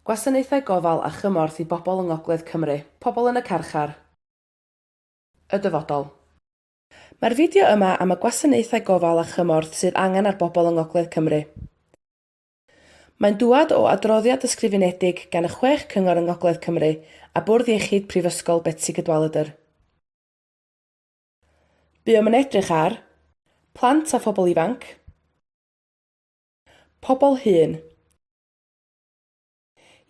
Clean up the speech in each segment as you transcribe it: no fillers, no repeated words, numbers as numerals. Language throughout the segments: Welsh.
Gwasanaethau gofal a chymorth i bobl yng Ngogledd Cymru, pobl yn y carchar, y dyfodol. Mae'r fideo yma am y gwasanaethau gofal a chymorth sydd angen ar bobl yng Ngogledd Cymru. Mae'n dŵad o adroddiad ysgrifenedig gan y chwech cyngor yng Ngogledd Cymru a Bwrdd Iechyd Prifysgol Betsi Cadwaladr. Buom yn edrych ar, plant a phobl ifanc, pobl hŷn,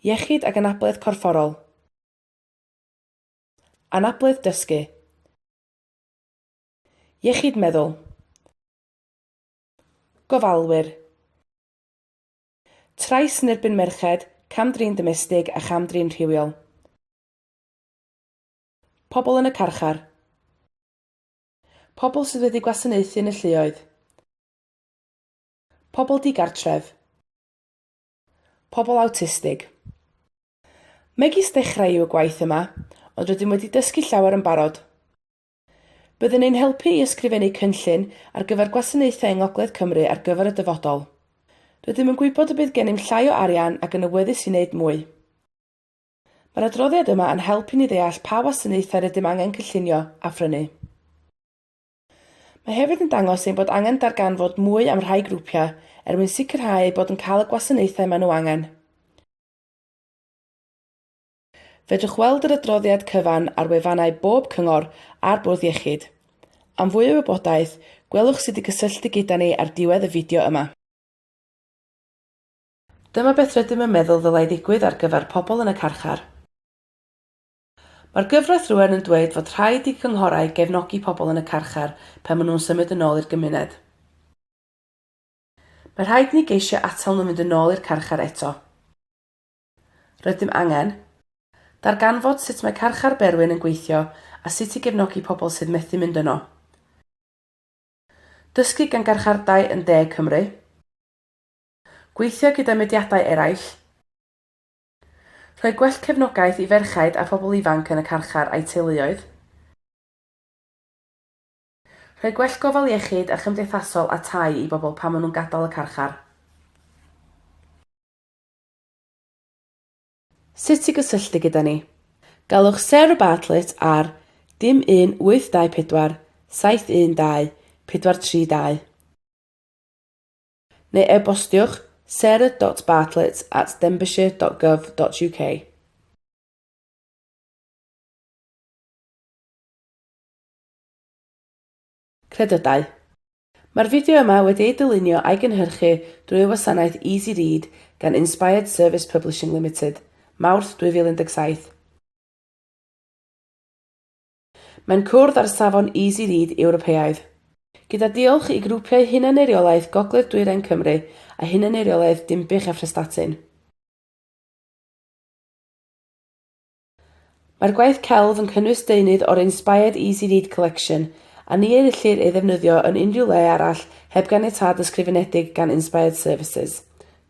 Iechyd ac anabledd corfforol. Anabledd dysgu. Iechyd meddwl. Gofalwyr. Trais yn erbyn merched, cam-drin domestig a cham-drin rhywiol. Pobl yn y carchar. Pobl sydd wedi gwasanaethu yn y lluoedd. Pobl digartref. Pobl awtistig. Megis dechrau yw y gwaith yma, ond rydym wedi dysgu llawer yn barod. Bydd yn ein helpu i ysgrifennu cynllun ar gyfer gwasanaethau yng Ngogledd Cymru ar gyfer y dyfodol. Rydym yn gwybod y bydd gennym llai o arian ac yn awyddus i wneud mwy. Mae'r adroddiad yma yn help i ni ddeall pa wasanaethau rydym angen cynllunio a phrynu. Mae hefyd yn dangos ein bod angen darganfod mwy am rhai grwpiau er mwyn sicrhau eu bod yn cael y gwasanaethau maen nhw angen. Fedrwch weld yr adroddiad cyfan ar wefannau bob cyngor a'r Bwrdd Iechyd. Am fwy o wybodaeth, gwelwch sut i gysylltu gyda ni ar diwedd y fideo yma. Dyma beth rydym yn meddwl ddylai ddigwydd ar gyfer pobl yn y carchar. Mae'r gyfraith rŵan yn dweud fod rhaid i gynghorau gefnogi pobl yn y carchar pan maen nhw'n symud yn ôl i'r gymuned. Mae rhaid i ni geisio atal nhw mynd yn ôl i'r carchar eto. Rydym angen darganfod sut mae carchar Berwyn yn gweithio a sut i gefnogi pobl sydd methu mynd yno. Dysgu gan garchardai yn De Cymru. Gweithio gyda mudiadau eraill. Rhoi gwell cefnogaeth i ferched a phobl ifanc yn y carchar a'u teuluoedd. Rhoi gwell gofal iechyd a chymdeithasol a tai i bobl pan maen nhw'n gadael y carchar. Sut i gysylltu gyda ni. Galwch Sarah Bartlett ar dim 1 824 712 432. Neu e-bostiwch sarah dot bartlett at denbighshire dot gov dot uk. Credydau. Mae'r fideo yma wedi ei dylunio a'i gynhyrchu drwy y wasanaeth Easy Read gan Inspired Service Publishing Limited, Mawrth 2017. Mae'n cwrdd â'r safon Easy Read Ewropeaidd. Gyda diolch i grwpiau hunan-eiriolaeth Gogledd Dwyrain Cymru a hunan-eiriolaeth Dinbych a Phrestatyn. Mae'r gwaith celf yn cynnwys deunydd o'r Inspired Easy Read Collection a ni ellir ei ddefnyddio yn unrhyw le arall heb ganiatâd ysgrifenedig gan Inspired Services.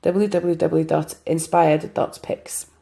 www.inspired.pics.